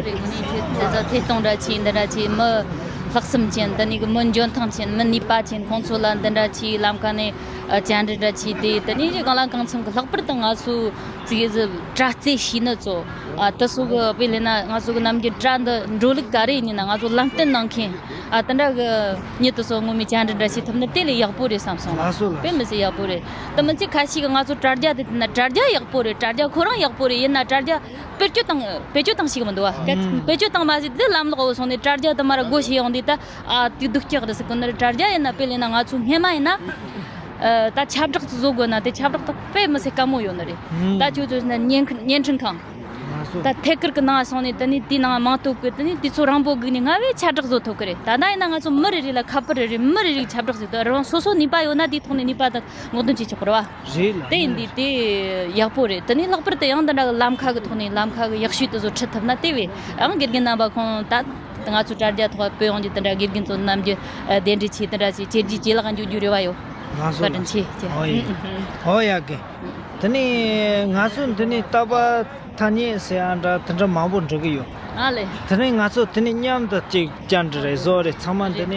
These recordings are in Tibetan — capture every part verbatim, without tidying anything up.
རེད། དངོས་གནས་ཁྱོད་དེ་ཚོ་ཐད་གཏོང་འདྲ་བྱས། འདི་འདྲ་བྱས། མི་ལྷག་བསམ་ཅན། དེ་ནས་གི་མི་འཇོན་ཐང་ཅན། མི་ནུས་པ་ཅན། ཁོང་ཚོ་ལ་འདི་འདྲ་བྱས། ལམ་ཁ་ནས་ཨ་བཅར་འདྲི་འདྲ་བྱས་ཏེ། དེ་ནས་གང་ལ་གང་འཚམ་གི་ལྷག་པར་དུ་ང་ཚོ་ཅིག་གི་དྲ་རྩེ་ཤེས་ནི་ཚོ། ཨ་དེ་ཚོ་གི་དཔེ་ལེན་ན། ང་ཚོ་གི་ནམ་རྒྱུན་དྲ་འདི་འགྲོ་ལུགས་ག་རེ་ཡིན་ན། ང་ཚོ་ལམ་སྟོན་གནང་མཁན། ཨ་དེ་འདྲ་གི་མྱི་དེ་ཚོ་ངོ་མས་བཅར་འདྲི་འདྲ་བྱེད་ཐུབ་ན་དེ་ལས་ཡག་པོ་རེད་བསམ་སོང་། ལགས་སོ། ལགས་སོ། དཔེ་མི་སྲིད་ཡག་པོ་རེད། དེ་མིན་ཚེ་ཁ་ཤས་ཀྱིས་ང་ཚོ་དྲ་རྒྱ་དེ་བལྟས་ན། དྲ་རྒྱ་ཡག་པོ་རེད། དྲ་རྒྱ་ཁོ་རང་ཡག་པོ་རེད། ཡིན་ན་དྲ་རྒྱ་བེད་སྤྱོད་བཏང་། བེད་སྤྱོད་བཏང་ཤེས་ཀྱི་མི་འདུག་བ། ཨུམ། བེད་སྤྱོད་བཏང་མ་ཟིག་དེ་ལམ་ལོག་འོ་སོང་ནས་དྲ་རྒྱ་དེ་མར་སྒོ་ཕྱེ་ཡོང་དུས་ད། ཨ་དེ་སྡུག་ཅག་རེད་ཟེར་གི་ནི་རེད། དྲ་རྒྱ་ཡིན་ན། དཔེ་ལེན་ན་ང་ཚོ་སྔས་མ་ཡིན་ན། ཨ་ད་ཁྱབ་བསྒྲགས་བཟོ་དགོས་ན་དེ་ཁྱབ་བསྒྲགས་དེ་དཔེ་མི་སྲིད་དཀའ་མོ་ཡོད་ནི་རེད། ཨུམ། ད་ཁྱོད་ཚོ་ན་བརྙན་འཕྲིན་ཁང་། ལགས་སོ། ད་ཐད་ཀར་གི་ནང་སོང་ནས་དེ་ནས་དེའི་ནང་མིང་བཏགས་གི། དེ་ནས་དེ་ཚོ་རང་འབོད་སྒུག་ནས་སྔ་བས་ཁྱབ་བསྒྲགས་བཟོ་ཐུབ་གི་རེད། ད་ལྟ་ཡིན་ན་ང་ཚོ་མི་རེ་རེ་ལ་ཁ་པར་རེ་རེ། མི་རེ་རེ་ཁྱབ་བསྒྲགས་བྱེད་དུས། རང་སོ་སོ་ནུས་པ་ཡོད་ན་དེའི་ཐོག་ནས་ནུས་པ་དང་སྔོག་འདོན་བྱེད་ཆོག་གི་རེད་བ། རེད་ལ། དེ་ཡིན་དུས་དེ་ཡག་པོ་རེད། དེ་ནས་ལྷག་པར་དུ་ཡང་འདི་འདྲ་གི་ལམ་ཁ་གི་ཐོག་ནས། ལམ་ཁ་གི་ཡག་ཤོས་དེ་ཚོ་ཁྲིད་ཐུབ་ན་དེ་བས་ཡང་དགེ་རྒན་རྣམ་པ་ཁོང་ད་ང་ཚོ་དྲ་རྒྱ་ཐོག་སྤེལ་ཡོང་རྒྱུ། དེ་འདྲ་དགེ་རྒན་ཚོ་ནམ་རྒྱུན་གདན་འདྲེན་བྱས། དེ་འདྲ་བྱས་བྱས་རྗེས་ཇེ་ལེགས་འགྱོ་རྒྱུ་རེ་བ་ཡོད། ལགས་སོ། བཀའ་དྲིན་ཆེ། ལགས་སོ། ཨོ་ཡ། ཨོ་ཡ་གི། དེ་ནས་ང་ཚོ་འདི་ནས་རྟག་པར་ཐ་སྙད་ཟེར་ཡ་འདྲ་དེ་འདྲ་མང་པོ་འགྲོ་གི་ཡོད། ཨ་ལེ། དེ་ནས་ང་ཚོ་དེ་ནས་མཉམ་དུ་ཅིག་བཅར་འདྲི་རེ་བཟོ་རེ། ཚང་མ་འདི་ནས་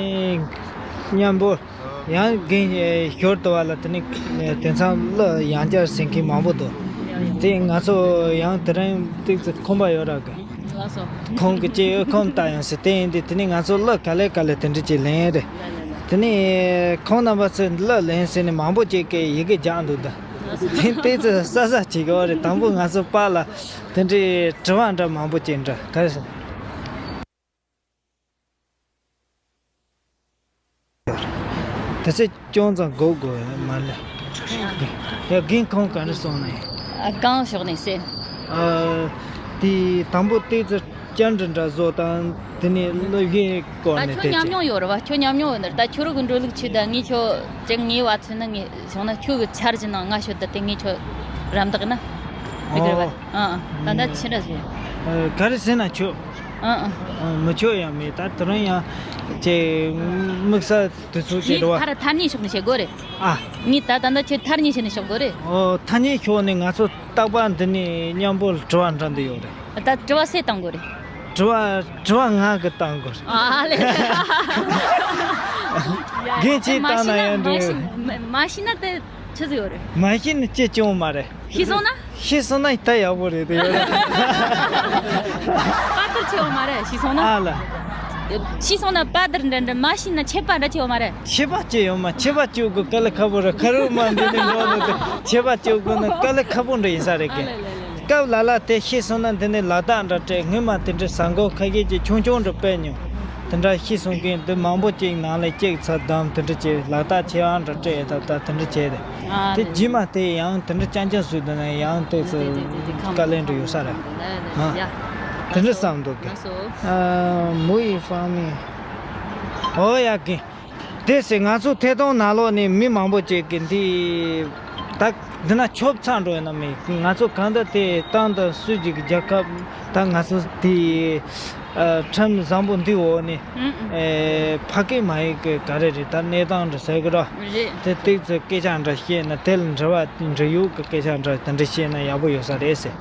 མཉམ་པོ། ཡང་རྒན་ཞོར་དུ་བ་ལ་དེ་ནས་དེང་སང་གླུ་ཡང་བསྐྱར་ཟེར་མཁན་མང་པོ་འདུག། དེ་ང་ཚོ་ཡང་དེ་རིང་ཏོག་ཙམ་ཁོམ་པ་ཡོད་ར་གི། ལགས་སོ། ཁོང་གི་ཅིག་ཁོམ་ལྟ་ཡང་ཟེར། དེ་ཡིན་དུས་དེ་ནས་ང་ཚོ་གླུ་ག་ལེ་ག་ལེ་དེ་འདྲ་ཅིག་ལེན་རེད། དེ་ནས་ཁོང་རྣམ་པ་ཚོས་གླུ་ལེན་ཟེར་ནས་མང་པོ་ཅིག་གིས་ཡི་གེ་རྒྱག་འདུག་ད། དེ་ཏོག་ཙམ་གསལ་བསལ་བྱེད་དགོས་རེད། དང་པོ་ང་ཚོ་པཱ་ལགས་དེ་འདྲའི་དྲི་བ་འདྲ་མང་པོ་ཅིག་འདྲ་ག་རེ་ཟེར། དེ་ཚོ་ཅུང་ཙམ་སྒུག་དགོས་མ་རེད། ཡ་རྒན་ཁོང་ག་རེ་གསུངས་ནས། ཨ། གང་ཕྱོགས་ནས་ཟེར། ཨ། དེ་དང་པོ་ཏོག་ཙམ་བཅར་འདྲི་འདྲ་བཟོ་དང་། དེ་ནས་གླུ་གཞས་སྐོར་ད་ནས། ཁྱོད་དེ་ཉམས་ཅིག་མྱོང་ཡོད་རེད་བ། ཁྱོད་ཉམས་མྱོང་ཡོད་ནི་རེད། ད་ཁྱོད་རང་གི་འགྲོ་ལུགས་ཆེད་དུ་ངས་ཁྱོད་ཅིག་ངའི་བ་ཚོད་ན། ངས་བྱུང་ན་ཁྱོད་ཀྱི་འཆར་གཞི་ནང་སྔ་ཤོས་དེ་དེ་ངས་ཁྱོད་རམ་འདེགས་ན་འགྲིག་གི་རེད་བ། ཨོ། ཨ་ཨ། ད་ལྟ་ཨ་ཆི་འདྲ་ཟེར། ཨ། ག་རེ་ཟེར་ན་ཆོག། ཨ་ཨ། ཨ། མི་ཆོག་ཡང་མེད། ད་དེ་རིང་ཡང་ཅིག་དམིགས་བསལ་དུས་ཚོད་ཅིག་རེད་བ། ངས་ཐ་ར་ཐ་སྙད་ཕྱོགས་ནས་བཤད་དགོས་རེད། ཨ། ངས་ད་ད་ལྟ་ཁྱོད་ཐ་སྙད་བཤད་ནས་བཤད་དགོས་རེད། ཨོ། ཐ་སྙད་ཕྱོགས་ནས་ང་ཚོ་རྟག་པར་འདི་ནས་མཉམ་པོ་དྲི་བ་འདྲི་འདི་ཡོད་རེད། ད་དྲི་བ་གསལ་གཏོང་དགོས་རེད། དྲི་བ་དྲི་བ་ང་གིས་གཏོང་དགོས་རེད། ཨ་ལེ། རྒན་ཁྱེད་གཏོང་ན་ཡང་འགྲིག། མ་ཤེས་ན་དེ་ཆི་ཟིག་ཡོད་རེད། མ་ཤེས་ན་ཅི་བྱུང་མ་རེད། ཤེས་སོང་ན། ཤེས་སོང་ན་ད་ཡག་པོ་རེད་དེ་ཡོད་རེད། དཔའ་དར་ཆེ་བ་མ་རེད། ཤེས་སོང་ན། ཨ་ལ། ཤེས་སོང་ན་དཔའ་དར་འདྲ་འདྲ། མ་ཤེས་ན་ཆད་པ་འདྲ་ཆེ་བ་མ་རེད། ཆད་པ་ཅི་ཡོད་མ། ཆད་པ་གཅོད་དགོས་དཀའ་ལས་ཁག་པོ་རེད། ཁ་རུ་མ་འདི་ནས་འགྲོ་ནས་དེ་ཆད་པ་གཅོད་དགོས་ན་དཀའ་ལས་ཁག་པོ་འདྲ་ཡིན་ས་རེད་གི། ཨ་ལེ་ལེ་ལེ། སྐབས་ལ་ལ་དེ་ཤེས་སོང་ན་འདི་ནས་ལག་རྟགས་འདྲ་སྤྲད། སྔོན་མ་དེ་འདྲའི་ཟ་འགོག་ཁ་ཤས་ཀྱི་ཆུང་ཆུང་འདྲ་སྤྲད་མྱོང་། དེ་འདྲ་ཤེས་སོང་གི། འདི་མང་པོ་ཅིག་ནང་ལ་སྐྱེག་ཚ་བསྡམས། དེ་འདྲ་བྱས་ལག་རྟགས་ཆེ་བ་འདྲ་སྤྲད་ཡོད། ད་ད་དེ་འདྲ་བྱས་ཏེ། ཨ་དེ་ལེ། རྗེས་མ་དེ་ཡང་དེ་འདྲ་རྐྱང་རྐྱང་བཟོས་དུས་ན་ཡང་དེ་ཚོ་དེ་དེ་དེ་དེ་ཁམས་དཀའ་ལས་འདྲ་ཡོད་ས་རེད། ཨ་ལེ་ལེ། ཨ། ཡ། དེ་འདྲ་བསམ་འདུག་གི། ལགས་སོ། ཨ། མུ་ཡི་ཧྥང་མི། ཨོ་ཡ་གི། དེ་ཟེར་ང་ཚོ་ཐད་གཏོང་ནང་ལོགས་ནས་མི་མང་པོ་ཅིག་གིས་འདི་ད་འདི་ན་ཆོབ་ཚང་འགྲོ་ཡོད་ན་མེད། ང་ཚོ་གང་ལྟར་དེ་ཏང་དང་སྲིད་ཀྱི་རྒྱལ་ཁབ་ད་ང་ཚོ་དེ་ཨ་ཁྲིམས་བཟང་པོ་འདི་འོག་ནས་ཨུ་ཨུ་ཨེ་ཕ་སྐད་མ་ཡིན་གི་ག་རེ་རེད། ད་གནས་སྟངས་འདྲ་ཟེར་གི་ར། རེད། དེ་ཏོག་ཙམ་སྐད་ཆ་འདྲ་བཤད་ན། དེ་ལ་འབྲེལ་བ་འབྲེལ་ཡོད་གི་སྐད་ཆ་འདྲ་དེ་འདྲ་བཤད་ན་ཡག་པོ་ཡོད་ས་རེད་ཟེར།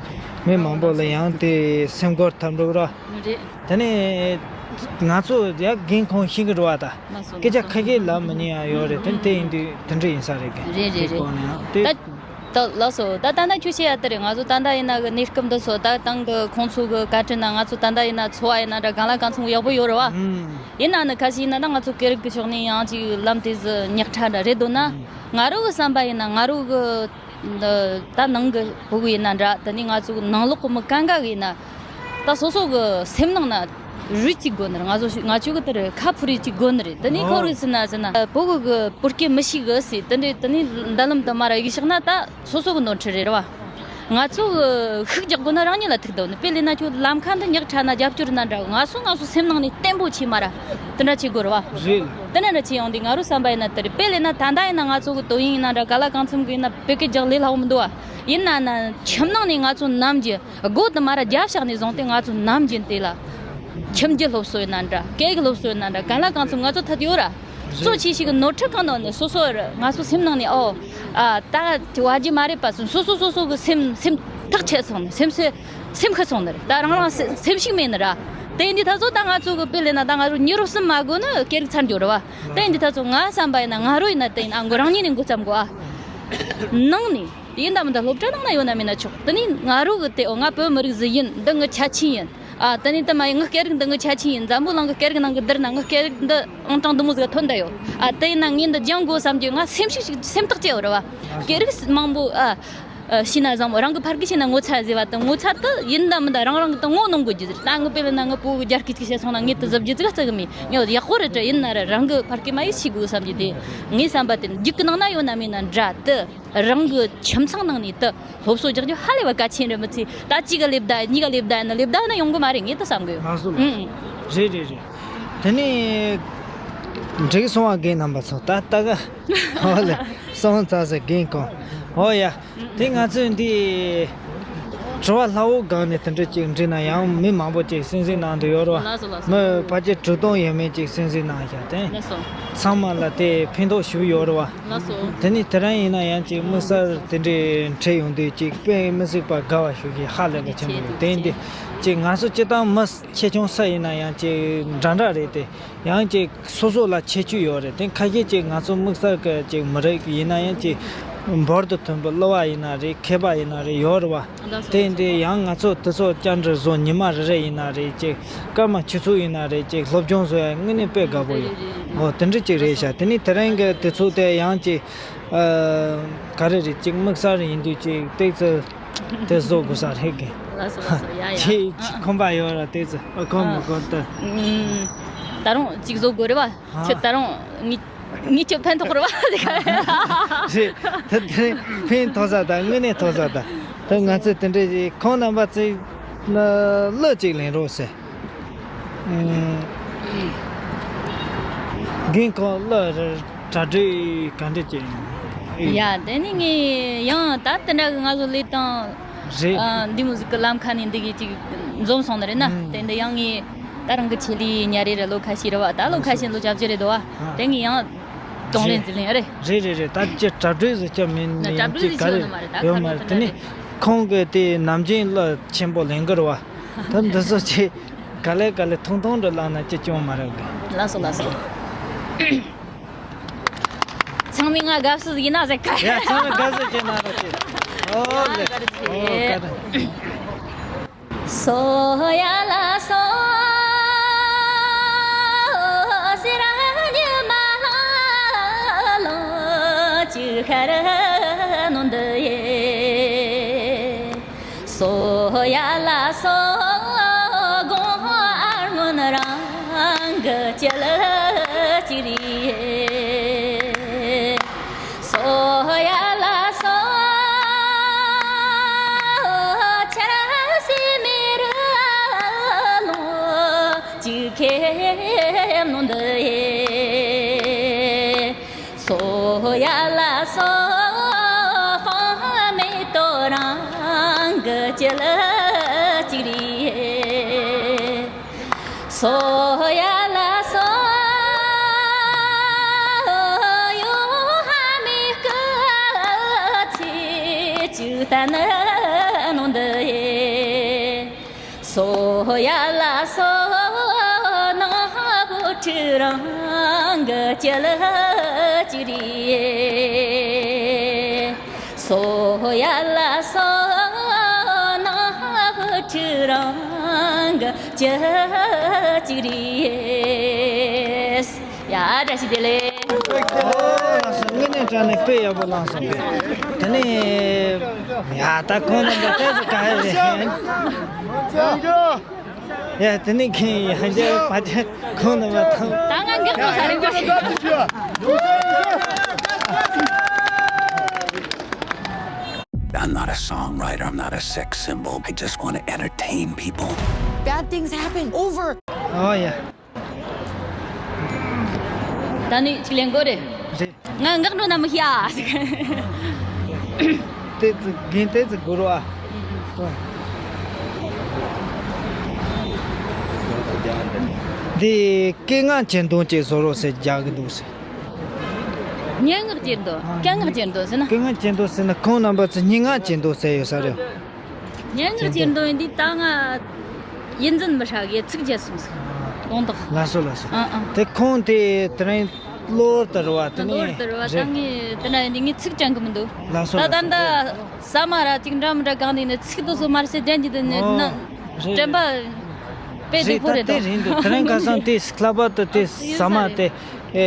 མི་མང་པོ་ལ་ཡང་དེ་སེམས་འཁོར་ཐབས་འགྲོ་གི་ར། རེད། དེ་ནས་ང་ཚོ་ཡ་རྒན་ཁོང་ཤེས་ཀྱི་རེད་བ། ད་ལགས་སོ། སྐད་ཆ་ཁ་ཤས་ལབ་མི་ཉན་ཡ་ཡོད་རེད། དེ་དེ་ཡིན་དུས་དེ་འདྲ་ཡིན་ས་རེད་གི། རེད་རེད་རེད། དེ་སྐོར་ནས་ཡང་དེ། ད་ད་ལགས་སོ། ད་ད་ལྟ་ཁྱོད་བཤད་ཡ་དེ་རེད། ང་ཚོ་ད་ལྟ་ཡིན་ན་གི་གནས་སྐབས་འདི་ཚོ་ད་ཏང་གི་ཁོང་ཚོ་གི་བཀའ་དྲིན་ན་ང་ཚོ་ད་ལྟ་ཡིན་ན་འཚོ་བ་ཡིན་ན་འདྲ་གང་ལ་གང་འཚམ་ཡག་པོ་ཡོད་རེད་བ། ཨུམ། ཡིན་ན་ནི་ཁ་ཤས་ཡིན་ན་ད་ང་ཚོ་སྐད་རིགས་ཀྱི་ཕྱོགས་ནས་ཡང་ཅིག་ལམ་དེ་ཚོ་ཉག་ཕྲ་འདྲ་རེད་འདུག་ན། ཨུམ། ང་རང་གི་བསམ་པ་ཡིན་ན། ང་རང་གི་ད་ནང་གི་ཕྲུ་གུ་ཡིན་ན་འདྲ། དེ་ནས་ང་ཚོ་གི་ནང་ལོགས་གི་མི་གང་ག་གི་ཡིན་ན། ད་སོ་སོ་གི་སེམས་ནང་ན་རུས་གཅིག་དགོས་ནི་རེད། ང་ཚོ་ང་ཚོ་གི་དེར་ཁ་ཕུ་རུས་གཅིག་དགོས་ནི་རེད། དེ་ནས་ཁོ་ཨོ། རུས་ཟིན་ན་ཟིན་ན་ཕྲུ་གུ་གི་བོད་སྐད་མི་ཤེས་གི་ཟེར། དེ་འདྲའི་དེ་ནས་མདུན་ལམ་དུ་མར་གཡུག་བཞག་ན་ད་སོ་སོ་གི་ནོར་འཁྲུལ་རེད་རེད་བ། ང་ཚོ་གི་ཤུགས་རྒྱག་དགོས་ན་རང་ཉིད་ལ་ཐུག་འདུག་ནི། དཔེ་ལེན་ན་ཁྱོད་ལམ་ཁ་འདི་ཉག་ཕྲ་ན་རྒྱབ་སྐྱོར་ན་འདྲ། ང་ཚོ་ང་ཚོ་སེམས་ནང་ནས་བརྟན་པོ་བྱས་མར་དེ་འདྲ་བྱེད་དགོས་རེད་བ། རེད། དེ་འདྲ་འདྲ་བྱེད་ཡོང་དུས་ང་རང་བསམ་པ་ཡིན་ན་དེ་རེད། དཔེ་ལེན་ན་ད་ལྟ་ཡིན་ན་ང་ཚོ་གི་ཏོ་ཡིན་ཡིན་ན་འདྲ། ག་ལ་གང་འཚམ་གི་ཡིན་ན་བོད་སྐད་རྒྱག་ལས་སླ་བོ་མི་འདུག་བ། ཡིན་ན་ན་ཁྱིམ་ནང་ནས་ང་ཚོ་ནམ་རྒྱུན་སྒོ་དེ་མར་རྒྱབ་བཞག་ནས་བཟུང་སྟེ་ང་ཚོ་ནམ་རྒྱུན་དེ་ལ་ཁྱིམ་རྒྱུད་སློབ་གསོ་ཡིན་ན་འདྲ། སྐད་ཡིག་སློབ་གསོ་ཡིན་ན་འདྲ། གང་ལ་གང་འཚམ་ང་ཚོ་ཐད་ཡོད་ར། གཙོ་ཆེ་ཤོས་ཀྱི་ནོར་འཁྲུལ་གང་ནོར་ནི་སོ་སོ་ར་ང་ཚོ་སེམས་ནང་ནས་ཨོ་ཨ་ད་བ་རྒྱུ་མ་རེད་པ་སོ་སོ་སོ་སོ་གི་སེམས་སེམས་ཐག་ཆད་སོང་ནས། སེམས་སེ་ སེམས་ཁུར་སོང་ནི་རེད། ད་རང་རང་སེ- སེམས་ཤུགས་མེད་ནི་ར། དེ་ཡིན་དུས་ད་ཚོ་ད་ང་ཚོ་གི་དཔེ་ལེན་ན་ད་ང་ཚོ་མྱི་རོ་གསུམ་མ་དགོས་ན་སྐད་རིགས་ཚར་འགྱོ་ར་བ། དེ་ཡིན་དུས་ད་ཚོ་ང་བསམ་པ་ཡིན་ན་ང་རོ་ཡིན་ན་དེ་ཡིན་ཨ་མགོ་རང་ཉིད་ནས་འགོ་བརྩམ་དགོས་ཨ། ནང་ནས་ཡིན་ད་མིན་ད་སློབ་གྲྭ་ནང་ན་ཡོད་ན་མེད་ན་ཆོག་དེ་ནས་ང་རོ་གི་དེ་འོ་ང་བོད་མི་རིགས་ཟིག་ཡིན། འདི་ངི་ཁྱད་ཆོས་ཡིན། ཨ་དེ་ནས་དེ་མ་ཡིན་ངི་སྐད་རིགས་འདི་ངི་ཁྱད་ཆོས་ཡིན། འཛམ་བུ་གླིང་གི་སྐད་རིགས་ནང་གི་བསྡུར་ན་ངི་སྐད་རིགས་འདི་ཨང་གྲངས་འདི་མོ་ཟིག་ཐོན་ད་ཡོད། ཨ་དེ་ཡིན་ན་ངས་འདི་སྦྱང་དགོས་བསམ་རྒྱུ་ང་སེམས་ཤུགས་ཤིག་སེམས་ཐག་བཅད་ཡོད་ར་བ། སྐད་རིགས་མང་པོ་ཨ། ཨ་ཤེས་ན་བཟང་མོ། རང་གི་ཕ་གི་ཤེས་ན་ངོ་ཚ་ཟེར་བ་དང་ངོ་ཚ་དེ་ཡིན་ད་མིན་ད་རང་རང་གི་དང་ངོ་གནོང་དགོས་རྒྱུ་ཟེར། ད་ངི་དཔེ་ལ་ན་ངི་བུ་གི་རྒྱ་སྐད་ཅིག་བཤད་སོང་ན་ངས་དེ་གཟབ་རྒྱུ་ཙི་ག་ཙི་གི་མེད། ངས་ཡག་པོ་རེད་དྲ་ཡིན་ན་ར་རང་གི་ཕ་གི་མ་ཡིས་ཤེས་དགོས་བསམ་རྒྱུ་དེ་ངའི་བསམ་པ་དེ་རྒྱུག་གི་ནང་ན་ཡོད་ན་མེད་ན་འདྲ་དེ་རང་གི་ཁྱིམ་ཚང་ནང་ནས་དེ་སློབ་གསོ་རྒྱག་རྒྱུ་ཧ་ལས་པ་གལ་ཆེན་རེད། མི་ཚེ་ད་གཅིག་ག་སླེབས་ད་གཉིས་ཀ་སླེབས་ད་ཡིན་ན་སླེབས་ད་ཡིན་ན་ཡོང་གི་མ་རེད། ངས་དེ་བསམ་གི་ཡོད། ལགས་སོ་ལགས་སོ། ཨུ། རེད་རེད་རེད། དེ་ནས་འགྲིག་སོང་བ་རྒན་རྣམ་པ་ཚོ་ད་ལྟ་ག་ཨོ་ལེ། སོང་ཚར་ཟེར་རྒན་ཁོང་། ཨོ་ཡ། དེ་ང་ཚོས་འདི་དྲི་བ་ལྷག་པོ་སྒང་ནས་དེ་འདྲ་ཅིག་འདྲི་ན་ཡང་མི་མང་པོ་ཅིག་གསན་གཟིགས་གནང་འདུག་ཡོད་རེད་བ། ལགས་སོ་ལགས་སོ། མི་ཕལ་ཆེར་དྲུག་སྟོང་ཡས་མས་ཅིག་གསན་གཟིགས་གནང་ཤག་དེ། ལགས་སོ། ཚང་མ་ལ་དེ་ཕན་ཐོགས་ཞུ་ཡོད་རེད་བ། ལགས་སོ། དེ་ནས་དེ་རིང་ཡིན་ན་ཡང་ཅིག་དམིགས་བསལ་དེ་འདྲའི་འཕྲད་ཡོང་དུས་ཅིག་དཔེ་མི་སྲིད་པ་དགའ་བ་ཞུ་གི་ཧ་ལས་པ་ཆེན་པོ་ཡོད། དེ་ཡིན་དུས་ཅིག་ང་ཚོ་སྤྱིར་བཏང་མི་ཆེ་ཆུང་སུ་ཡིན་ན་ཡང་ཅིག་འདྲ་འདྲ་རེད་དེ། ཡང་ཅིག་སོ་སོ་ལ་ཁྱད་ཆོས་ཡོད་རེད། དེ་ཁ་ཤས་ཅིག་ང་ཚོ་དམིགས་བསལ་གྱི་ཅིག་མི་རིགས་ཡིན་ན་ཡང་ཅིག་འབུར་དུ་ཐོན་པའི་གླུ་བ་ཡིན་ན་རེད། མཁས་པ་ཡིན་ན་རེད། ཡོད་རེད་བ། དེ་འདི་ཡང་ང་ཚོ་དེ་ཚོ་བཅར་འདྲི་བཟོ་ཉི་མ་རེ་རེ་ཡིན་ན་རེད། ཅིག་སྐར་མ་ཆུ་ཚོད་ཡིན་ན་རེད། ཅིག་སློབ་སྦྱོང་བཟོ་ཡ་དངོས་གནས་དཔེ་དགའ་པོ་ཡོད། འོ་དེ་འདྲ་ཅིག་རེད་ཤག་དེ་ནས་དེ་རིང་གི་དུས་ཚོད་དེ་ཡང་ཅིག་ཨ་ག་རེ་རེད། ཅིག་དམིགས་བསལ་ཡིན་དུས་ཅིག་ཏོག་ཙམ་དེ་བཟོ་དགོས་ས་རེད་གི། ལགས་སོ་ལགས་སོ། ཡ་ཡ། ཁྱེད་ཁོམ་པ་ཡོད་ར་ཏོག་ཙམ། ཨ་ཁོམ་མི་ཁོམ་ད། ཨུམ། ད་རུང་ཅིག་བཟོ་དགོས་རེད་བ། ཨ། ཁྱོད་ད་རུང་ངི་ངི་ཁྱོད་ཕན་ཐོགས་རེད་བ། རེད། ད་དེ་ཕན་ཐོགས་ས་ད་དངོས་གནས་ཐོགས་ས་ད། ད་ང་ཚོས་དེ་འདྲ་ཞིག་ཁོང་རྣམ་པ་ཚོས་གླུ་གཅིག་ལེན་རོགས་ཟེར། ཨུམ། རྒན་ཁོང་གླུ་རེ་གྲ་སྒྲིག་ག་འདྲ་བྱས་ཡོད། ཡ་དེ་ནི་ངས་ཡང་ད་དེ་འདྲ་གི་ང་ཚོ་ལས་དང་། རེད། ཨ་འདི་མོ་ཟིག་གི་ལམ་ཁ་ནས་འདི་གི་ཅིག་འཛོམས་སོང་ནི་རེད་ན། ཨུམ། དེ་འདི་ཡང་ངས་ད་རང་གི་ཆེད་ལས་ཉ་རེ་རེ་ལོ་ཁ་ཤས་རེད་བ། ད་ལོ་ཁ་ཤས་ལོ་བཅོ་བརྒྱད་རེད་འདུག་བ། ཨ། དེ་ངས་ཡང་གདོང་ལེན་ཟིག་ལེན་རེད། རེད་རེད་རེད། ད་ཅི་གྲ་སྒྲིག་ཟིག་ཅི་མིན་ན་གྲ་སྒྲིག་ཅི་ཟིག་ག་རེ་ཡོད་མ་རེད། ད་ཡོད་མ་རེད། དེ་ནི་ཁོང་གི་དེ་ནམ་རྒྱུན་གླུ་ཆེན་པོ་ལེན་གི་རེད་བ། ད་འདི་ཚོ་ཅི་ག་ལེ་ག་ལེ་ཐུང་ཐུང་འདྲ་བླངས་ན་ཅི་སྐྱོན་མ་རེད་གི། ལགས་སོ་ལགས་སོ། ཚང་མས་ང་དགའ་བསུ་ཡིན་ན་ཟེར་ག་ཡ་ཚང་མས་དགའ་བསུ་བྱེད་ན་རོགས་བྱེད། ཨོ་ལེ། ཨོ་ཀ་རེ། སོ་ཡ་ལ་སོ། སེ་ར་ཉི་མ་ལ་ལོ་ཅི་ཁར་ནོ་འདི་ཡེ། སོ་ཡ་ལ་སོ། དགོང་ཨ་སྔོན་རང་གི་བཅུད་ཅིག་རེད། སོ་ཡ་ལ་སོ། ཆར་སི་མེ་རུ་ལོ་ཅི་ཁེ་ནོ་འདི་ཡེ། སོ་ཡ་ལ་སོ། ཧྥང་མེ་ཏོ་རང་གི་བཅུད་ཅིག་རེད། སོ་ཡ་ལ་སོ། ཡོ་ཧ་མེ་སྐུ་ཚེ་ཅིག་ད་ནི་ནོ་འདི་ཡེ། སོ་ཡ་ལ་སོ། ནང་བུ་ཁྲི་རང་གི་བཅུད་ཅིག་རེད། སོ་ཡ་ལ་སོ། ནང་བུ་ཁྲི་རང་གི་བཅུད་ཅིག་རེད། ཡ་བཀྲ་ཤིས་བདེ་ལེགས། ཨོ་ལགས་སོ། དངོས་གནས་དྲང་གནས་དཔེ་ཡག་པོ་བླངས་སོང་གི། དེ་ནས་ཡ་ད་ཁོང་རྣམ་པ་ཏོག་ཙམ་དཀའ་ལས་རེད། ཡ་དེ་ནས་ཁྱེད་ཡང་རྒྱལ་བ་ཕལ་ཆེར་ཁོང་རྣམ་པ་ཐང་། ད་ང་འགག་པ་ས་རེད་པ། I'm not a songwriter, I'm not a sex symbol, I just want to entertain people. Bad things happen over. ཨོ་ཡ། ད་ནི་ཅིག་ལེན་དགོས་རེད། རེད། ང་འགག་འགྲོ་ན་མི་ཤེས་ཨ། ཏོག་ཙམ་རྒན་ཏོག་ཙམ་སྒུར་རོགས་ཨ། འདི་སྐད་ངག་གྱེར་འདོན་ཅིག་བཟོ་རོགས་ཟེར་རྒྱག་གི་འདུག་ཟེར། སྙན་ངག་གྱེར་འདོན། སྐད་ངག་གྱེར་འདོན་ཟེར་ན། སྐད་ངག་གྱེར་འདོན་ཟེར་ན་ཁོང་རྣམ་པ་ཚོ་སྙན་ངག་གྱེར་འདོན་ཟེར་ཡོད་ས་རེད། སྙན་ངག་ཅེས་འདོན་འདི་ད་ང་ཡིད་འཛིན་མི་ཧྲ་གི་ཚིག་བརྒྱབ་སོང་ཟིག་དགོངས་དག་ལགས་སོ་ལགས་སོ། ཨང་ཨང་། དེ་ཁོང་དེ་དེ་རིང་གློ་བུར་དུ་རེད་བ། དེ་ནས་གློ་བུར་དུ་རེད་བ། ད་རེད། ངས་དེ་འདྲ་ཡིན་དུས་ངས་ཚིག་དྲན་གི་མི་འདུག་ལགས་སོ་ད་ལགས་ད་སོ། འདི་ས་མ་ར་ཅིག་འདྲ་མི་འདྲ་གང་དེ་ནས་ཚིག་དུ་སོ་མར་ཤེས་དྲན་གྱི་དུ་ནས་ཨོ། ན་རེད་དྲན་པ་རེད། དཔེ་རེད། བདེ་པོ་ད་རེད་དེ་དོ། རེད་འདུག་དེ་རིང་ཁ་སང་དེ་ལྷག་པར་དུ་དེ་ཨ་ས་མ་དེ་ཨེ་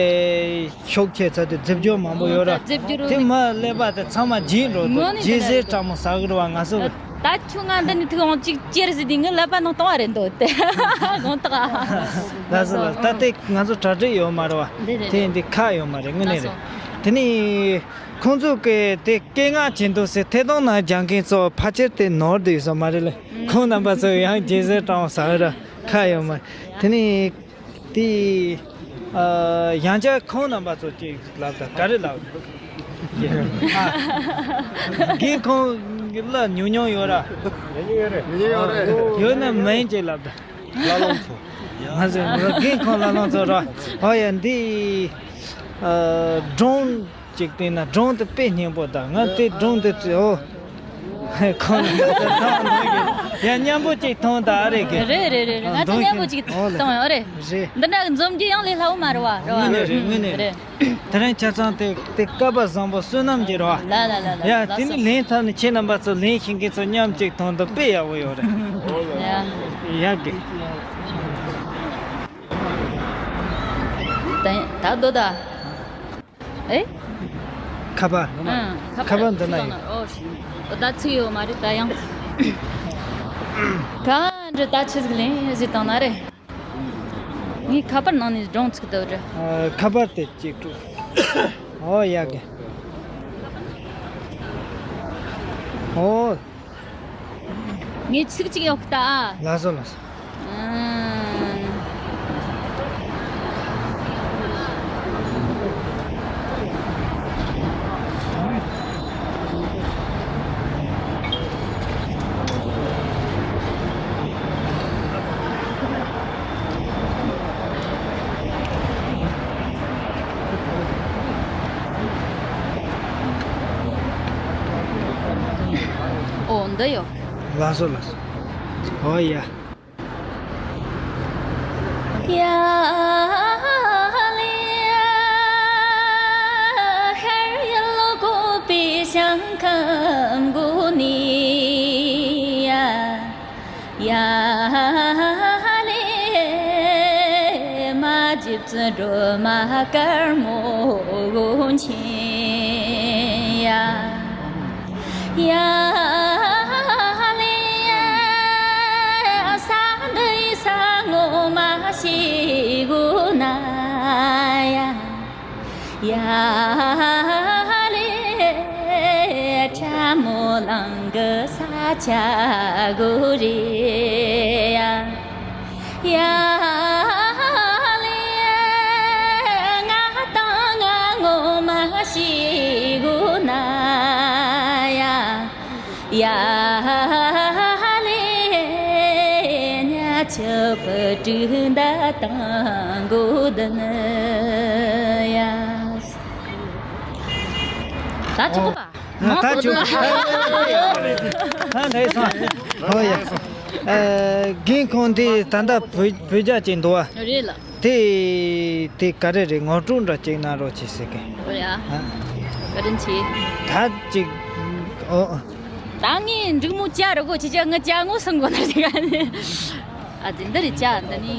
ཤོག་ཆེ་ཚ་དེ་རྫིབ་སྦྱོར་མང་པོ་ཡོད་ར། རྫིབ་སྦྱོར་དེ་མ་ཀླད་པ་དེ་ཚང་མ་འཇིག་འགྲོ་འདུག་དངོས་གནས་ལྗིད་ཟེར་དྲག་མོ་ཟ་གི་རེད་བ་ང་ཚོ་གི་ད་ཁྱོད་ང་འདི་ནས་ཐུག་འོང་གཅིག་ཅེར་ཟེར་དུས་ངའི་ཀླད་པ་ནང་གཏོང་བ་རེད་འདུག་དེ་དགོངས་དག་ལགས་སོ་ལགས། ད་དེ་ང་ཚོ་གྲ་སྒྲིག་ཡོད་མ་རེད་བ། འདི་རེད་དེ་རེད། འདི་ཁ་ཡོད་མ་རེད་དངོས་གནས་རེད། ལགས་སོ། དེ་ནས་ཁོང་ཚོ་གི་དེ་སྐད་ངག་ཅན་དུ་ཟེར་ཐད་གཏོང་ནང་སྦྱང་མཁན་ཚོ་ཕལ་ཆེར་དེ་ནོར་དུ་ཡོད་ས་མ་རེད་ལ། ཁོང་རྣམ་པ་ཚོ་ཡང་རྗེས་སུ་དྲང་ཟ་ར་ཁ་ཡོད་མ་རེད། དེ་ནས་དེ་ཨ་ཡང་བསྐྱར་ཁོང་རྣམ་པ་ཚོ་ཅིག་ལབ་ད་ག་རེ་ལབ། ཨ་རྒན་ཁོང་གི་གླུ་ཉུང་ཉུང་ཡོད་ར། ཡོད་ན་མིང་ཅིག་ལབ་ད། བླ་ལོང་ཚོ། ང་ཚོ་རྒན་ཁོང་བླ་ལོང་ཚོ་ར། ཨོ་ཡ་འདི་ཨ་སྒྲུང་ཅིག་བལྟས་ན་སྒྲུང་དེ་དཔེ་སྙན་པོ་དང་ང་དེ་སྒྲུང་དེ་ཨོ། ཁོང་ཡ་མཉམ་པོ་ཅིག་མཐོང་ད་ཨ་རེ་གི་རེད་རེད་རེད་རེད། ང་ཚོ་མཉམ་པོ་ཅིག་མཐོང་ཡོད་རེད། རེད། འདི་འདྲ་གི་འཛོམས་རྒྱུ་ཡང་ལས་སླ་བོ་མ་རེད་བ། རེད་བ། དངོས་གནས་རེད་དངོས་གནས་རེད། དེ་རིང་ཆ་ཚང་དེ་དེ་སྐལ་པ་བཟང་པོ་བསོད་ནམས་ཀྱི་རེད་བ། ལ་ལ་ལ་ལ། ཡ་དེ་ནི་ལེན་ཐབས་ནི་ཁྱེད་རྣམ་པ་ཚོ་ལེན་ཤེས་མཁན་ཚོ་མཉམ་གཅིག་མཐོང་དུ་དཔེ་ཡག་པོ་ཡོད་རེད། ཡ། ཡག་གི་ད་ད་རྡོ་ད། ཨེ། ཁ་པར། ཨང་། ཁ་པར་འདི་ན་ཡོད། ཨོ་ཤི། ཨོ་ད་ཚིག་ཡོད་མ་རེད་ད་ཡང་། གང་འདྲ་ད་ཆི་ཟིག་ལེན་ཟེར་བཏང་ན་རེད། ངའི་ཁ་པར་ནང་ནས་སྒྲུང་ཚིག་ཏུ་རེད། ཨ། ཁ་པར་དེ་གཅིག་དྲུག་ཨོ་ཡག་གི་ཨོ། ངས་ཚིག་གཅིག་ཡོད་ཀི་ད་ཨ། ལགས་སོ་ལགས་སོ། ཨང་། ཨོ་འདི་ཡོད། ལགས་སོ་ལགས་སོ། ཨོ་ཡ། ཡ་ལེ། ས་འདིའི་ས་ངོ་མ་ཤེས་གོ་ན་ཡ། ཡ་ལེ། ཁྲ་མོ་ལང་གི་ས་ཆ་གོ་རེ་ཡ། ཡ་ལེ། ང་དང་ང་ངོ་མ་ཤེས་གོ་ན་ཡ། ཡ་ལེ། ཉ་ཆུ་བུ་དྲུག་མདའ་དང་གོ་དུ་ནི་ཡ། ད་ཆོག་གི་པ། ད་ཆོག་གི། ད་ལྷས་སོང་། ཧོ་ཡ། ཨ། རྒན་ཁོང་དེ་ད་ལྟ་བོད་བོད་རྒྱ་ཅིག་འདུག་བ། རེད་ལ། དེ་དེ་ག་རེ་རེད། ངོ་སྤྲོད་འདྲ་ཅིག་གནང་རོགས་བྱེད་ཟེར་གི་ཨོ་ཡ། ཨ། བཀའ་དྲིན་ཆེ། ད་ཅིག་ཨོ། ད་ངས་འབྲུག་མོ་བྱ་རུ་གོ་ཅི་བྱ་ངི་བྱ་ངོ་སང་གོ་ན་ཟེར་ག་ནི། ཨ་དེ་འདི་རེད་བྱ་འདི་ནི་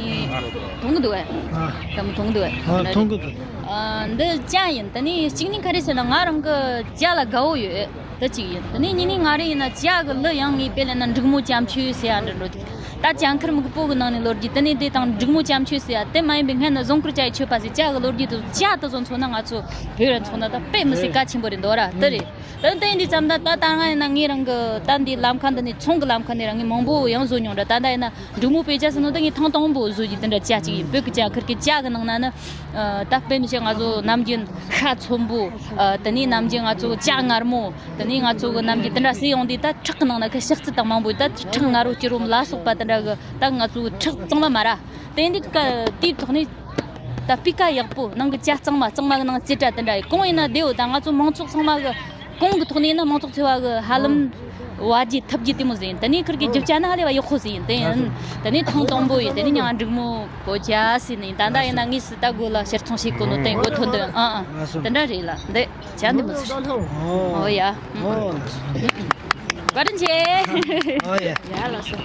མཐོང་གི་འདུག་ཨ། ཨ། ད་མོ་མཐོང་གི་འདུག་ཨ། ཨ། མཐོང་གི་འདུག་ཨ། འདི་བྱ་ཡིན། ད་ནི་གཅིག་ནི་ག་རེ་ཟེར་ན་ང་རང་གི་བྱ་ལ་དགའ་བོ་ཡོད། དེ་གཅིག་ཡིན། དེ་ནས་གཉིས་ནས་ང་རང་ཡིན་ན་བྱ་གི་གླུ་ཡང་ངས་དཔེ་ལེན་ན་འབྲུག་མོ་ཅམ་ཆོས་ཟེར་ཡ་འདྲ་འགྲོ་དུས། ད་བྱ་འཁུར་མི་གི་སྤོ་གི་ནང་ནས་ལོ་རྒྱུས་དེ་ནས་དེ་དང་འབྲུག་མོ་ཅམ་ཆོས་ཟེར་ཡ་དེ་མ་ཡིན་པའི་སྔན་ན་རྫོང་ཁུལ་བྱ་ཡི་ཆོས་པ་ཟེར་བྱ་གི་ལོ་རྒྱུས་དེ་བྱ་དེ་ཚོ་མཚོན་ན་ང་ཚོ་བོད་ར་མཚོན་ན་ད་དཔེ་མི་སྲིད་གལ་ཆེན་པོ་རེད་འདུག་ར་དེ་རེད། དེ་ནས་དེ་ཡིན་དུས་ཙམ་ད་ད་ད་ང་ཡིན་ན་ངའི་རང་གི་ད་འདི་ལམ་ཁ་འདི་ནས་ཚོང་གི་ལམ་ཁ་ནས་རང་ངས་མང་པོ་ཡང་བཟོ་མྱོང་ར། ད་ད་ཡིན་ན་འབྲུག་མོ་དཔེ་བྱ་ཟེར་ནོ་ད་ངས་ཐེངས་དང་པོ་བཟོ་རྒྱུ་དེ་འདྲ་བྱ་གཅིག་ཡིན། བོད་ཀྱི་བྱ་འཁུར་གི་བྱ་གི་ནང་ན་ནི། ཨ། ད་དཔེ་མི་སྲིད་ང་ཚོ་ནམ་རྒྱུན་ཤ་ཚོན་པོ། ཨ། དེ་ནས་ནམ་རྒྱུན་ང་ཚོ་བྱ་མངར་མོ། དེ་ནས་ང་ཚོ་གི་ནམ་རྒྱུན་དེ་འདྲ་ཟས་ཡོང་དུས་ད་ཁྲག་གི་ནང་ན་ཁ་ཤ་ཚིལ་དང་མང་པོ་ཡོད། ད་ཁྲག་མངར་རོ་སྐྱུར་རོ་ལ་སོགས་པ་དེ་འདྲ་གི་ད་ང་ཚོ་ཁྲག་གཙང་མ་མ་ར། དེ་འདི་ཀ་དེའི་ཐོག་ནས་ད་སྤུས་ཀ་ཡག་པོ་ནང་གི་བྱ་གཙང་མ་གཙང་མ་གི་ནང་རྩེ་གྲ་དེ་འདྲ་ཡོད། གང་ཡིན་ན་དེའོ་ད་ང་ཚོ་མང་ཚོགས་ཚང་མ་གི་གོང་གི་ཐོག་ནས་ཡིན་ན་མང་ཚོགས་ཚོ་བ་གི་ཧ་ལམ་བ་རྒྱུ་ཐུབ་རྒྱུ་དེ་མོ་ཟིག་ཡིན། དེ་ནས་ཁུར་གི་རྒྱུ་ཆ་ནི་ཧ་ལས་པ་ཡག་པོ་ཟིག་ཡིན། དེ་ཡིན། དེ་ནས་ཐེངས་དང་པོ་ཡིན། དེ་ནས་མྱི་འབྲུག་མོ་གོ་ཆ་ཟིག་ནི་ཡིན། ད་ད་ཡིན་ན་ངས་སུ་ད་དགོས་ལ་ཕྱིར་ཚོང་བྱེད་དགོས་ནོ་དེ་མགོ་ཐོན་འདུག་ཨ་ཨ་དེ་འདྲ་རེད་ལ། འདི་ཆ་འདི་མོ་ཟིག་ཨོ་ཡ། བཀའ་དྲིན་ཆེ། ཨོ་ཡ། ཡ་ལགས་སོ།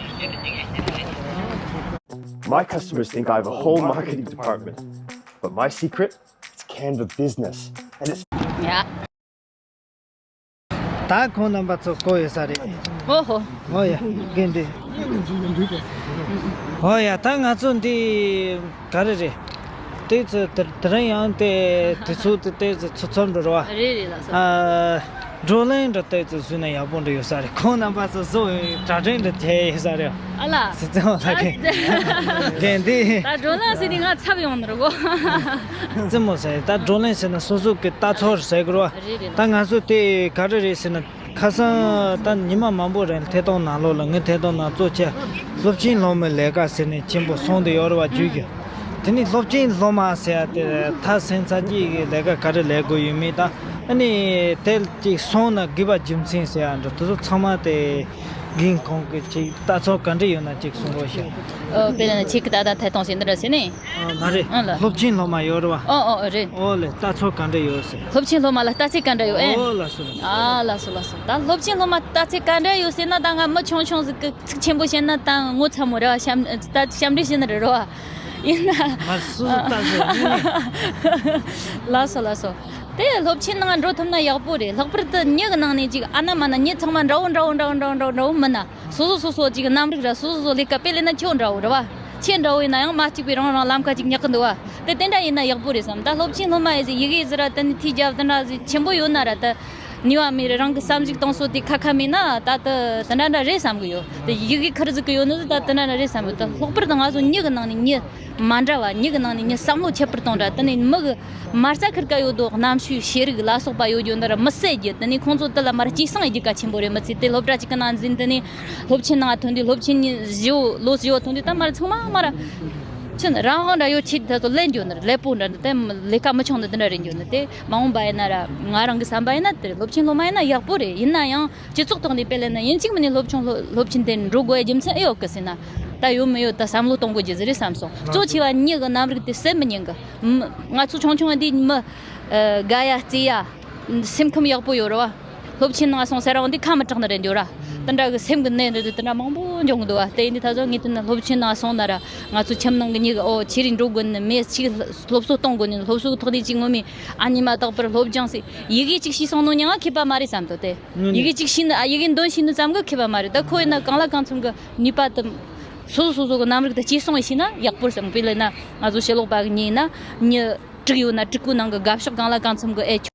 My customers think I have a whole marketing department, but my secret, it's Canva Business. And it's ཡ། ད་ཁོང་རྣམ་པ་ཚོ་བསྐོ་ཡོད་ས་རེད། ཨོ་ཧོ། ཨོ་ཡ། རྒན་འདི། ཨོ་ཡ། ད་ང་ཚོ་འདི་ག་རེ་རེད། ཏོག་ཙམ་དེ་དེ་རིང་ཡང་དེ་དུས་ཚོད་དེ་ཏོག་ཙམ་ཚོད་ཚོད་འགྲོ་ར་བ། རེད་རེད་ལགས་སོ། ཨ། བགྲོ་གླེང་འདྲ་ཏོག་ཙམ་བཟོས་ན་ཡག་པོ་འདྲ་ཡོད་ས་རེད། ཁོང་རྣམ་པ་ཚོ་བཟོ་གྲ་སྒྲིག་འདྲ་བྱས་ཡོད་ས་རེད། ཨ་ལ། སྲིད་ཚང་ལ་གན་གན་འདི། ད་བགྲོ་གླེང་ཟེར་ནས་ང་ཚབ་ཡོང་ནི་རེད་གོ། རྩེད་མོ་ཟེར་ད་བགྲོ་གླེང་ཟེར་ན་སོ་སོ་གི་ལྟ་ཚོར་ཟེར་དགོས་རེད་བ། རེད་རེད། ད་ང་ཚོ་དེ་ག་རེ་རེད་ཟེར་ན། ཁ་སང་ད་ཉི་མ་མང་པོ་རིང་ཐད་གཏོང་ནང་ལོགས་ལ་ངའི་ཐད་གཏོང་ནང་གཙོ་ཆེ་སློབ་ཆེན་སློབ་མའི་ལས་ཀ་ཟེར་ནས་ཆེན་པོ་སོང་དུ་ཡོད་རེད་བ་རྒྱུས་ཀྱི། དེ་ནི་སློབ་ཆེན་སློབ་མ་ཟེར་ཡ་དེ་ཐ་སེང་ཚ་སྐྱིད་ཀྱི་ལས་ཀ་ག་རེ་ལས་དགོས་ཡོད་མེད་དང་། ཨ་ནི་དེ་ཅིག་སོང་ན་དགོས་པ་རྒྱུ་མཚན་ཟེར་ཡ་འདྲ་དེ་ཚོ་ཚང་མ་དེ་རྒན་ཁོང་གི་ཅིག་ལྟ་ཚོར་ག་འདྲ་ཡོད་ན་ཅིག་གསུང་རོགས་ཞུ། ཨོ་དཔེར་ན་ཁྱེད་ཀྱི་ད་ལྟ་ཐད་གཏོང་བྱེད་འདི་འདྲ་བྱས་ནས། ཨ་མ་རེད། ཨང་ལ། སློབ་ཆེན་སློབ་མ་ཡོད་རེད་བ། ཨོ་ཨོ་ཨོ་རེད། ཨོ་ལེ་ལྟ་ཚོར་ག་འདྲ་ཡོད་ཟེར། སློབ་ཆེན་སློབ་མ་ལ་ལྟ་ཚུལ་ག་འདྲ་ཡོད་ཨེ། ཨོ་ལགས་སོ་ལགས་སོ། ཨ་ལགས་སོ་ལགས་སོ། ད་སློབ་ཆེན་སློབ་མ་ལྟ་ཚུལ་ག་འདྲ་ཡོད་ཟེར་ན་ད་ང་མི་ཆུང་ཆུང་ཟིག་གི་ཚིག་ཆེན་པོ་བཤད་ན་ད་ངོ་ཚ་མོ་རེད་བ། ཞབས་ད་ཞབས་འདྲེན་བྱེད་ནི་རེད་རོ་བ། ཡིན་ན། ང་སུ་ལྟ་ཟེར་ཡིན། ལགས་སོ་ལགས་སོ། དེ་སློབ་ཆེན་ནང་འགྲོ་ཐུབ་ན་ཡག་པོ་རེད། ལྷག་པར་དུ་མྱི་གི་ནང་ནས་ཅིག་ཨ་ན་མ་ན་མྱི་ཚང་མ་འདྲ་བོ་འདྲ་བོ་འདྲ་བོ་མིན་ན། སོ་སོ་སོ་སོ་ཅིག་རྣམ་རིག་ར་སོ་སོ་སོ་ལས་ཀ་དཔེ་ལས་ན་ཁྱོད་འདྲ་བོ་རེད་བ། ཁྱེད་འདྲ་བོ་ཡིན་ན་ཡང་མ་གཅིག་པའི་རང་རང་ལམ་ཁ་ཅིག་ཉག་གི་འདུག་བ། དེ་དེ་འདྲ་ཡིན་ན་ཡག་པོ་རེད་བསམ། ད་སློབ་ཆེན་སློབ་མ་ཡིན་ཟིག་ཡི་གེ་ཟིག་ར་དེ་ནི་ཐིག་རྒྱབ་དེ་འདྲ་ཟིག་ཆེན་པོ་ཡོད་ན་ར་ད། ནུས་པ་མེད་ར་རང་གི་བསམ་གཞིག་གཏོང་སྲོལ་དེ་ཁ་ཁ་མེད་ན་ད་དེ་དེ་འདྲ་འདྲ་རེད་བསམ་གི་ཡོད། དེ་ཡི་གེ་ཁུར་ཟིག་གི་ཡོད་ནི་ཟིག་ད་དེ་འདྲ་འདྲ་རེད་བསམ་གི་ཡོད། ད་ལྷག་པར་དུ་ང་ཚོ་མྱི་གི་ནང་ནས་མྱི་མ་འདྲ་བ། མྱི་གི་ནང་ནས་མྱི་བསམ་བློ་ཁྱད་པར་གཏོང་འདྲ། དེ་ནས་མི་གི་མ་རྩ་ཁུར་ཀ་ཡོད་དོ་རྣམ་ཤེས་ཤེས་རིག་ལ་སོགས་པ་ཡོད་རྒྱུ་འདི་ར་མི་བསད་རྒྱུ། དེ་ནས་ཁོང་ཚོ་དེ་ལ་མར་སྐྱེད་སྲིང་ཡེད་རྒྱུ་གལ་ཆེན་པོ་རེད། མི་ཚེ་དེ་སློབ་གྲྭ་གཅིག་གི་ནང་འཛིན། དེ་ནས་སློབ་ཆེན་ནང་ཐོན་དུས་སློབ་ཆེན་ནི་བཞི་བོ་ལོ་བཞི་བོ་ཐོན་དུས་ད་མར་ཚང་མ་མར་ཆུ་ནི་རང་དབང་འདྲ་ཡོད་ཆེད་དེ་ཚོ་ལེན་རྒྱུ་ནི་རེད། ལེགས་པོ་འདྲ་འདི་དེ་ལས་ཀ་མི་ཆུང་ནི་འདི་འདྲ་རེད་རྒྱུ་ནི། དེ་མ་འོངས་པ་ཡིན་ན་ར་ང་རང་གི་བསམ་པ་ཡིན་ན་དེ་རེད། སློབ་ཆེན་སློབ་མ་ཡིན་ན་ཡག་པོ་རེད། ཡིན་ན་ཡང་སྤྱི་ཚོགས་ཐོག་ནས་དཔེ་ལེན་ན་ཡིན་གཅིག་མིན་ནས་སློབ་ཆུང་སློབ་སློབ་ཆེན་དེ་འགྲོ་དགོས་ཡ་རྒྱུ་མཚན་ཨེ་ཡོད་གི་ཟེར་ན། ད་ཡོད་མི་ཡོད་ད་བསམ་བློ་གཏོང་དགོས་རྒྱུ་ཟིག་རེད་བསམ་སོང་། གཙོ་ཆེ་བ་མྱི་གི་རྣམ་རིག་དེ་སེམས་མི་ཉན་གི། མི་ང་ཚོ་ཆུང་ཆུང་འདི་མི་ཨ་དགའ་ཡ་རྩེ་ཡ་སེམས་ཁམས་ཡག་པོ་ཡོད་རེད་བ། སློབ་ཆེན་ནང་སོང་ཟེར་རང་འདི་ཁ་མི་གྲག་ནི་རེད་འགྱོ་ར། དེ་འདྲ་གི་སེམས་གི་ནད་འདི་དེ་འདྲ་མང་པོ་འབྱུང་གི་འདུག་བ། དེ་ཡིན་དུས་ད་གཟོད་ངས་དེ་ནི་སློབ་ཆེན་ནང་སོང་ན་ར་ང་ཚོ་ཁྱིམ་ནང་གི་མྱི་གི་ཨོ་ཁྱེད་རིག་འགྲོ་དགོས་ནི་མེད། ཅིག་སློབ་གསོ་གཏོང་དགོས་ནི། སློབ་གསོ་གི་ཐོག་ནས་ཅིག་ངོ་མས་ཨ་ནི་མ་དག་པར་སློབ་སྦྱོང་ཟེར་ཡི་གེ་ཅིག་ཤེས་སོང་ནོ་ཉང་ཁེ་པ་མ་རེད་བསམ་དོ་དེ། ཡི་གེ་གཅིག་ཤེས་ནི་ཨ་ཡི་གེ་འདོན་ཤེས་ནི་ཙམ་གི་ཁེ་པ་མ་རེད། ད་ཁོ་ཡིན་ན་གང་ལ་གང་འཚམ་གི་ནུས་པ་དེ་སོ་སོ་སོ་སོ་གི་རྣམ་རིག་དེ་སྐྱེད་སྲིང་ཤེས་ན་ཡག་པོ་རེད་བསམ། དཔེ་ལེན་ན་ང་ཚོ་ཕྱི་ལོགས་པ་གི་མྱི་ཡིན་ན་མྱི་དྲུག་ཡོད་ན་དྲུག་པོའི་ནང་གི་དགའ་ཕྱོགས་གང་ལ་གང་འཚམ་གི་ཨེ་ཆོག་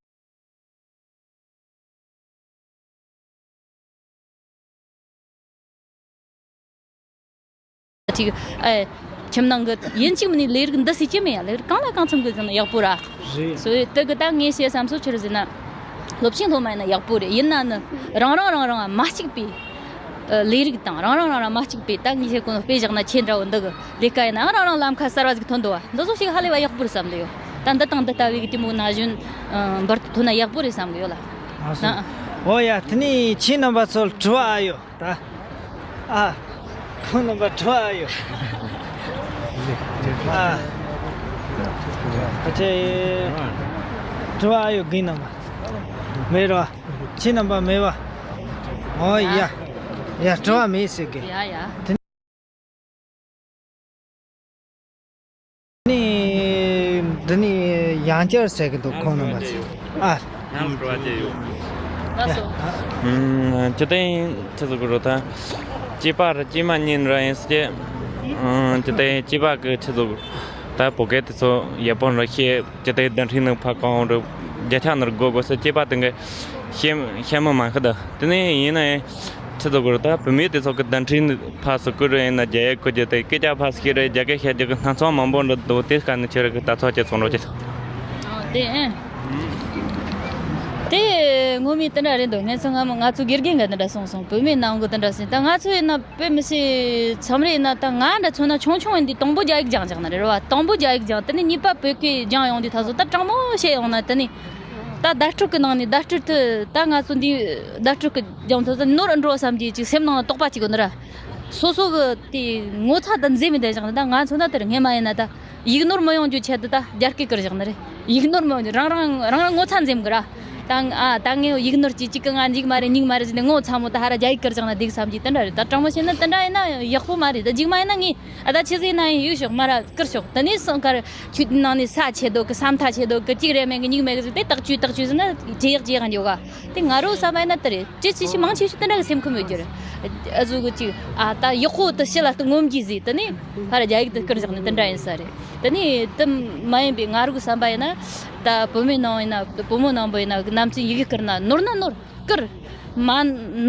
ཅིག་ཨེ། ཁྱིམ་ནང་གི་ཡིན་གཅིག་མིན་ནི་ལས་རིགས་འདི་སྲིད་ཀྱི་མེད་ཡ། ལས་རིགས་གང་ལ་གང་འཚམ་གི་ཟིན་ན་ཡག་པོ་ར། རེད། སོ་ཡི་དེ་གི་ད་ངས་བཤད་བསམ་སོ་ཆི་རེད་ཟེར་ན། སློབ་ཆེན་སློབ་མ་ཡིན་ན་ཡག་པོ་རེད། ཡིན་ན་ནི་རང་རང་རང་རང་མ་གཅིག་པའི་ཨ་ལས་རིགས་དང་རང་རང་རང་རང་མ་གཅིག་པའི་ད་ངས་བཤད་གོ་ནོ་དཔེ་བཞག་ན་ཁྱེད་འདྲ་བོ་འདི་གི་ལས་ཀ་ཡིན་ན་རང་རང་ལམ་ཁ་གསར་བ་ཟིག་ཐོན་འདུག་བ། འདི་ཚོ་ཞིག་ཧ་ལས་པ་ཡག་པོ་རེད་བསམ་གི་ཡོད། ད་འདི་དང་འདི་ལྟ་བུའི་གི་དེ་མོ་ན་གཞོན་འབུར་དུ་ཐོན་ན་ཡག་པོ་རེད་བསམ་གི་ཡོད་ལ། ཨ་སོ། ཨ་ཨ། ཨོ་ཡ། དེ་ནས་ཁྱེད་རྣམ་པ་ཚོར་དྲི་བ་ཨ་ཡོད། ད། ཨ། ཁོང་རྣམ་པ་དྲི་བ་ཨ་ཡོད། ཨ། ཨ་ཅེ། དྲི་བ་ཨ་ཡོད་རྒན་རྣམ་པ། མེད་རོ། ཁྱེད་རྣམ་པ་མེད་པ། ཨོ་ཡ། ཡ་དྲི་བ་མེད་ཟེར་གི། ཡ་ཡ། དེ་ནི་འདི་ནི་ཡང་བསྐྱར་ཟེར་གི་འདུག་ཁོང་རྣམ་པ་ཚོས། ཨ། ཡང་དྲི་བ་དེ་ཡོད། ལགས་སོ། ཨུམ། སྤྱི་བཏང་ཆི་ཟེར་དགོས་རེད་ད། སྐྱེས་པ་ར་སྐྱེས་མ་གཉིས་ར་ཡིན་ཟེར་གྱི། ཨུམ། སྤྱི་བཏང་སྐྱེས་པ་གི་ཆི་ཟེར་དགོས། ད་བོད་སྐད་དེ་ཚོ་ཡག་པོ་ར་ཤེས། སྤྱི་བཏང་བརྡ་འཕྲིན་ནང་ཕར་གང་རུ་བརྒྱ་ཆ་ནང་དགོས་དགོས་ཟེར་སྐྱེས་པ་དེ་འགའ་ཤེས་ཤེས་མི་མང་གི་ད། དེ་ནས་ཡིན་ན་ཡང་ཆི་ཟེར་དགོས་རེད་ད། བུད་མེད་དེ་ཚོ་གི་བརྡ་འཕྲིན་ཕར་སུ་བསྐུར་རེ་ཡིན་ན་རྒྱ་ཡིག་བསྐུར་རྒྱུ་དེ། སྐད་ཆ་ཕར་སུ་བཤད་རེ་རྒྱ་སྐད་བཤད་རྒྱུ་གི་སྣ་ཚོགས་མང་པོ་འདྲ་འདུག་དེ་སྐབས་ནས་ཁྱེད་རང་གི་ལྟ་ཚུལ་ཅིག་གསུང་རོགས་གྱིས། ཨ་དེ་ཨེ། དེ་ངོ་མ་དེ་འདྲ་རེད་འདུག་ངས་ཚོ་སྔ་མོ་ང་ཚོ་དགེ་རྒན་གྱིས་དེ་འདྲ་གསུངས་སོང་། བུད་མེད་ནང་གི་དེ་འདྲ་ཟེར། ད་ང་ཚོ་ཡིན་ན་དཔེ་མི་སྲིད་མཚམས་རེ་ཡིན་ན་ད་ང་འདྲ་མཚོན་ན་ཆུང་ཆུང་ཡིན་དུས་དང་པོ་རྒྱ་ཡིག་སྦྱངས་སྦྱངས་ནི་རེད་བ། དང་པོ་རྒྱ་ཡིག་སྦྱངས། དེ་ནས་གཉིས་པ་བོད་སྐད་སྦྱངས་ཡོང་དུས་ད་གཟོད་ད་དྲང་མོ་བཤད་ཡོང་ན་དེ་ནས། ད་བརྡ་སྤྲོད་ཀྱི་ནང་ནས་བརྡ་སྤྲོད་དུ་ད་ང་ཚོ་འདི་བརྡ་སྤྲོད་ཀྱི་སྦྱང་ཐུབ་ས་ནོར་འགྲོ་བསམ་གྱི་ཅིག་སེམས་ནང་ལ་དོགས་པ་ཅིག་ཡོད་ནི་ར། སོ་སོ་གི་དེ་ངོ་ཚ་དང་འཛེམ་མི་བསྡད་བཞག་ནི་ད་ང་ཚོ་ན་དེར་སྔས་མ་ཡིན་ན་ད་ཡིག་ནོར་མི་ཡོང་རྒྱུ་ཆེད་དུ་ད་རྒྱ་སྐད་བསྐུར་བཞག་ནི་རེད། ཡིག་ནོར་མི་ཡོང་རྒྱུ་རང་རང་རང་རང་ངོ་ཚ་འཛེམ་གི་ར། ད་ཨ་ད་ངས་ཡིག་ནོར་གྱི་གཅིག་གི་ང་འཇིག་མ་རེད་སྙིགས་མ་རེད་ཟེར་ནས་ངོ་ཚ་མོ་ད་ཧ་ར་རྒྱ་ཡིག་བསྐུར་བཞག་ན་འགྲིག་བསམ་གྱི་དེ་འདྲ་རེད། ད་དྲང་མོ་བཤད་ན་དེ་འདྲ་ཡིན་ན་ཡག་པོ་མ་རེད། ད་འཇིག་མ་ཡིན་ན་ངས་ཨ་ད་ཆི་ཟིག་ན་ཡིན་ཡིག་ཤོག་མ་ར་བསྐུར་ཤོག་དེ་ནས་སང་ཁར་ཁྱོད་ནང་ནས་ས་ཆེ་དོ་གི་ས་མཐའ་ཆེ་དོ་གི་གཅིག་རེ་མེད་གི་གཉིས་མེད་གི་ཟེར་དེ་ཐག་ཆོད་ཐག་ཆོད་ཟེར་ན་ཇེ་ཡག་ཇེ་ཡག་འགྱོ་ག་དེ་ང་རོ་བསམ་པ་ཡིན་ན་དེ་རེད། ཅི་ཆེ་ཆེ་མང་ཆེ་ཆེ་དེ་འདྲ་གི་སེམས་ཁམས་ཡོད་རྒྱུ་རེད། ཨ་ཟུག་གི་ཅིག་ཨ་ད་ཡག་པོ་དེ་ཕྱི་ལ་དེ་ངོམ་གྱིས་ཟིག་དེ་ནས་ཕར་རྒྱ་ཡིག་དེ་བསྐུར་བཞག་ནས་དེ་འདྲ་ཡིན་ས་རེད། དེ་ནས་དེ་མ་ཡིན་པའི་ང་རོ་གི་བསམ་པ་ཡིན་ན་ད་བུ་མོའི་ནང་ཡིན་ན་བུ་མོ་ནང་པོ་ཡིན་ན་ནམ་ཚོད་ཡི་གེ་བསྐུར་ན་ནོར་ན་ནོར། བསྐུར། མ་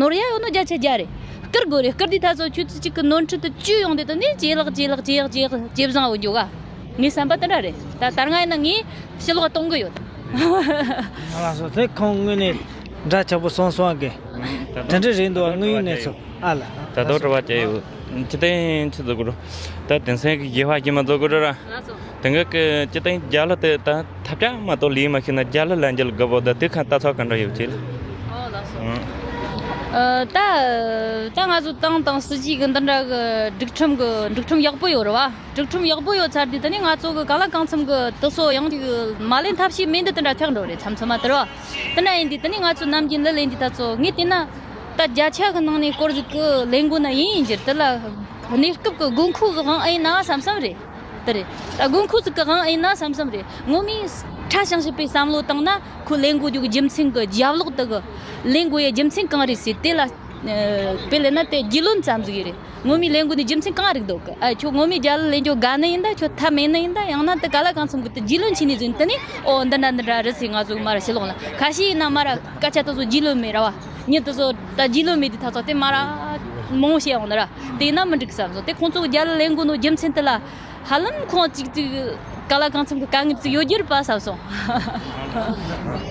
ནོར་ཡ་ཡོད་ནོ་བརྒྱ་ཆ་བརྒྱ་རེད། བསྐུར་དགོས་རེད། བསྐུར་དུས་ད་ཚོ་ཆུ་ཚོད་གཅིག་གི་ནོར་འཁྲུལ་དུ་བཅུ་ཡོང་དུས་དེ་ནས་ཇེ་ལེགས་ཇེ་ལེགས་ཇེ་ཡག་ཇེ་ཡག་ཇེ་བཟང་འོ་འགྱོ་ག་ངའི་བསམ་པ་དེ་འདྲ་རེད། ད་ད་སྔ་ཡིན་ན་ངས་ཕྱི་ལོགས་གཏོང་གི་ཡོད། ང་ལ་སོ་དེ་ཁོང་དངོས་གནས་འདྲ་ཆགས་པོ་སོང་སོང་གི་དེ་འདྲ་རེད་འདུག་དངོས་ཡོད་གནས་ཚུལ་ཨ་ལ། ད་དོ་དྲི་བ་བཅས་ཡོད། ཅི་སྟེང་ཆི་ཟེར་དགོས་རོ། ད་དེང་སང་གི་རྒྱལ་བ་སྐྱེས་མ་རྫོགས་དགོས་རོ་ར། དེང་གི་ཅི་སྟེང་རྒྱ་ལ་དེ་ད་ཐབས་ཆག་མ་གཏོགས་ལས་མ་ཤེས་ན་རྒྱ་ལ་ལན་འཇལ་དགོས་པོ་ད་དེ་ཁ་ལྟ་ཚོགས་ག་འདྲ་ཡོད་ཅེས། ཨོ་ལགས་སོ། ཨ་ད་ད་ང་ཚོ་ཏང་དང་སྲིད་ཇུས་གི་འདི་འདྲ་གི་སྒྲིག་ཁྲིམས་གི་སྒྲིག་ཁྲིམས་ཡག་པོ་ཡོད་རེད་བ། སྒྲིག་ཁྲིམས་ཡག་པོ་ཡོད་ཚར་དུས་ད་ནི་ང་ཚོ་གི་གང་ལ་གང་འཚམ་གི་དེ་ཚོ་ཡང་ཅིག་མ་ལེན་ཐབས་ཤེས་མེད་འདི་དེ་འདྲ་ཆགས་འགྲོ་རེད། མཚམས་མཚམས་མ་དེ་རེད་བ། དེ་འདྲ་ཡིན་དུས་ད་ནི་ང་ཚོ་ནམ་རྒྱུན་ལ་ལེན་དུས་ད་ཚོ་ངས་བལྟས་ན་ད་བརྒྱ་ཆ་གི་ནང་ནས་སྐོར་ཟིག་གི་ལེན་དགོས་ན་ཡིན་ཡིན་གྱི་རེད། དེ་ལ་གནས་སྐབས་གི་དགོས་མཁོ་གི་དབང་ཨེ་ཡིན་ན་བསམ་བསམ་རེད། དེ་རེད། ད་དགོས་མཁོ་ཟིག་གི་དབང་ཨེ་ཡིན་ན་བསམ་བསམ་རེད། ངོ་མས་ཕྲ་ཞིང་ཞིབ་པའི་བསམ་བློ་བཏང་ན་ཁོ་ལེན་དགོས་རྒྱུ་གི་རྒྱུ་མཚན་གི་རྒྱབ་ལོགས་དེ་གི་ལེན་དགོས་ཡའི་རྒྱུ་མཚན་གང་རེད་ཟེར་དེ་ལ་དཔེ་ལེན་ན་དེ་རྒྱུས་ལོན་ཙམ་ཟིག་རེད། ངོ་མས་ལེན་དགོས་ནི་རྒྱུ་མཚན་གང་རིགས་འདུག་གི་ཨ་ཁྱོད་ངོ་མས་རྒྱ་ལ་ལེན་རྒྱུ་དགའ་ནི་ཡིན་ད་ཁྱོད་ཐབས་མེད་ནི་ཡིན་ད་ཡང་ན་དེ་ག་ལ་གང་འཚམ་གི་དེ་རྒྱུས་ལོན་བྱས་ནས་ཟིན་དེ་ནི་ཨོ་འདི་འདྲ་འདི་འདྲ་རེད་ཟེར་ང་ཚོ་མར་ཕྱི་ལོགས་ན་ཁ་ཤས་ཡིན་ན་མར་སྐད་ཆ་དེ་ཚོ་རྒྱུས་ལོན་མེད་ར་བ། མྱི་དེ་ཚོ་ད་རྒྱུས་ལོན་མེད་དུས་ད་ཚོ་དེ་མར་མང་བོ་བཤད་འོང་ནི་ར། དེ་ཡིན་ན་མི་འགྲིག་བསམ་སོང་། དེ་ཁོང་ཚོ་རྒྱ་ལ་ལེན་དགོས་ནོ་རྒྱུ་མཚན་དེ་ལ་ཧ་ལམ་ཁོང་གཅིག་གཅིག་ག་ལ་གང་འཚམ་གི་དཀའ་ངལ་ཅིག་ཡོད་རྒྱུ་རེད་པ་བསམ་སོང་།